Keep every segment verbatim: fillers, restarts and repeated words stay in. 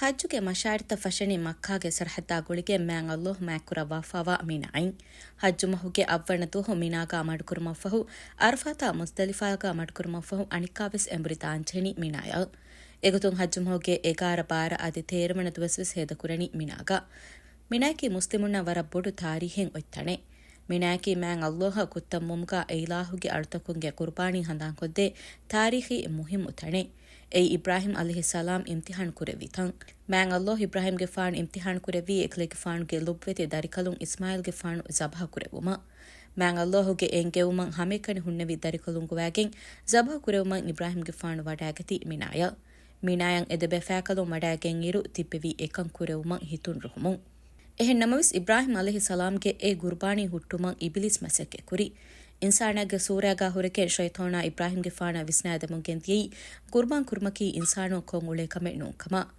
ޙައްޖުގެ މަޝާޢިރުތައް ފަށަނީ މައްކާގެ ސަރަޙައްދާ ގުޅިގެން މާތް ﷲ މާތްކުރައްވާފައިވާ މިނާއިން. ޙައްޖު މަހުގެ އަށްވަނަ ދުވަހު މިނާގާ މަޑުކުރުމަށްފަހު، ޢަރަފާތާ މުޒްދަލިފާގާ މަޑުކުރުމަށްފަހު އަނެއްކާވެސް އެނބުރި ދާންޖެހެނީ މިނާޔަށް. އެގޮތުން ޙައްޖު މަހުގެ އެގާރަ، ބާރަ އަދި ތޭރަ ވަނަ ދުވަސްވެސް ހޭދަކުރަނީ މިނާގަ. މިނާއަކީ މުސްލިމުންނަށް ވަރަށް ބޮޑު ތާރީޚީ އޮތްތަނެއް. މިނާއަކީ މާތް ﷲ އަށް ކުއްތަންވުމުގާ އެއިލާހުގެ އަޅުތަކުންގެ ޤުރުބާނީ ހަނދާންކޮށްދޭ ތާރީޚީ މުހިއްމު ތަނެއް. އެއީ އިބްރާހީމް ޢަލައިހިއްސަލާމް އިމްތިޙާން ކުރެއްވި ތަން. މާތް ﷲ އިބްރާހީމްގެފާނު އިމްތިޙާން ކުރެއްވީ އެކަލޭގެފާނުގެ ލޮބުވެތި ދަރިކަލުން އިސްމާޢީލްގެފާނު ޒަބަޙަ ކުރެއްވުމަށް. މާތް ﷲ ގެ އެންގެވުމަށް ހަމައެކަނި ހުންނެވި ދަރިކަލުން ގޮވާގެން ޒަބަޙަ ކުރެވުމަށް އިބްރާހީމްގެފާނު ވަޑައިގަތީ މިނާޔަށް. މިނާޔަށް އެ ދެބޭފާކަލުން ވަޑައިގެންއިރު ތިއްބެވީ އެކަން ކުރެވުމަށް ހިތުން ރުހުމުން. އެހެން ނަމަވެސް، އިބްރާހީމް ޢަލައިހިއްސަލާމްގެ އެ ޤުރުބާނީ ހުއްޓުމަށް އިބިލީސް މަސައްކަތްކުރި. އިންސާނާގެ ސޫރާގާ ހުރެގެން ޝައިޠާނާ އިބްރާހީމްގެފާނަށް ވިސްނާދެމުން ގެންދިޔައީ، ޤުރުބާން ކުރުމަކީ އިންސާނުން ކޮށް އުޅޭ ކަމެއް ނޫންކަމަށް.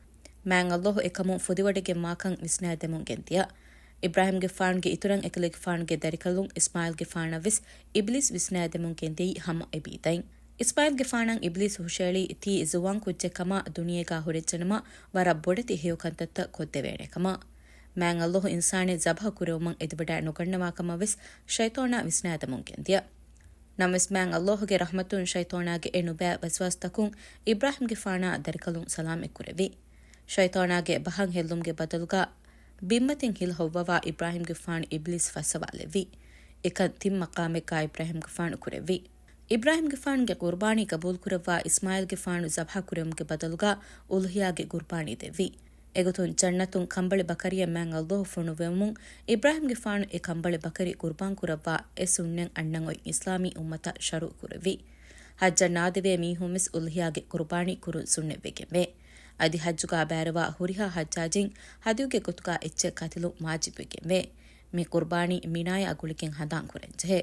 މާތް ﷲ އެކަމުން ފުދިވަޑައިގެންވާކަން ވިސްނާދެމުން ގެންދިޔަ. އިބްރާހީމްގެފާނުގެ އިތުރަށް އެކަލޭގެފާނުގެ ދަރިކަލުން އިސްމާޢީލްގެފާނަށްވެސް އިބިލީސް ވިސްނާދެމުން ގެންދިޔައީ ހަމަ އެބީދައިން. އިސްމާޢީލްގެފާނަށް އިބިލީސް ހުށައެޅީ ތީ ޒުވާން ކުއްޖެއް ކަމަށް ދުނިޔޭގާ ހުރެއްޖެނަމަ ވަރަށް ބޮޑެތި ހެޔޮ ކަންތައްތައް ކޮށްދެވޭނެ ކަމަށް. މާތް ﷲ އިންސާނެއް ޒަބަޙަ ކުރެވުމަށް އެދިވަޑައި ނުގަންނަވާ ކަމަށްވެސް ޝައިޠާނާ ވިސްނާދެމުން ގެންދިޔަ. ނަމަވެސް މާތް ﷲ ގެ ރަޙްމަތުން ޝައިޠާނާގެ އެ ނުބައި ވަސްވާސްތަކުން އިބްރާހީމްގެފާނާ ދަރިކަލުން ސަލާމަތް ކުރެއްވި. ޝައިޠާނާގެ ބަހަން ހެއްލުމުގެ ބަދަލުގާ ބިންމަތިން ހިލަ ހޮއްވަވާ އިބްރާހީމްގެފާނު އިބްލީސް ފައްސަވާލެއްވި. އެކަން ތިން މަޤާމެއްގާ އިބްރާހީމްގެފާނު ކުރެއްވި. އިބްރާހީމްގެފާނުގެ ޤުރުބާނީ ޤަބޫލުކުރައްވާ އިސްމާޢީލްގެފާނު ޒަބަޙަ ކުރެވުމުގެ ބަދަލުގާ އުޟްޙިޔާގެ ޤުރުބާނީ ދެއްވި. އެގޮތުން ޖަންނަތުން ކަނބަޅި ބަކަރިއެއް މާތް ﷲ ފޮނުއްވެވުމުން އިބްރާހީމްގެފާނު އެ ކަނބަޅި ބަކަރި ޤުރުބާން ކުރައްވާ އެ ސުންނަތް އަންނަން އޮތް އިސްލާމީ އުއްމަތަށް ޝަރުޢު ކުރެއްވި. ޙައްޖަށް ނާދެވޭ މީހުންވެސް އުޟްޙިޔާގެ ޤުރުބާނީ ކުރުން ސުންނަތްވެގެންވޭ. އަދި ޙައްޖުގާ ބައިވެރިވާ ހުރިހާ ޙައްޖާޖީން ހަދްޔުގެ ގޮތުގާ އެއްޗެއް ކަތިލުން ވާޖިބުވެގެންވޭ. މި ޤުރުބާނީ މިނާޔާ ގުޅިގެން ހަނދާން ކުރަންޖެހޭ.